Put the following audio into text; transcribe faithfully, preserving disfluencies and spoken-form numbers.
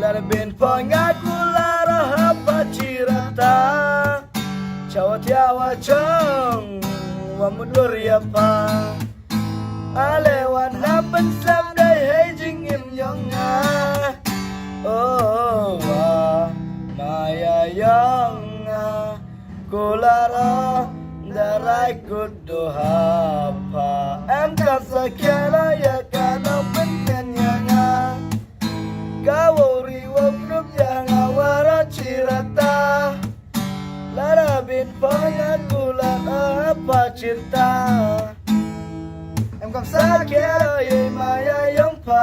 Bin poi nga kular ha pachirata. Chawa tiawa chong wa mudur ya pa. Ale wan happen someday hey jingim yong nga. Oh wa maya yong nga. Kular da rai kudu hapa. Em kasa kiala ya kana pengen ya nga. Kawori wokrup ya nga wara chirata. Lara bin paya kula apa chirta. Em kam sa kia ye maya yong pa.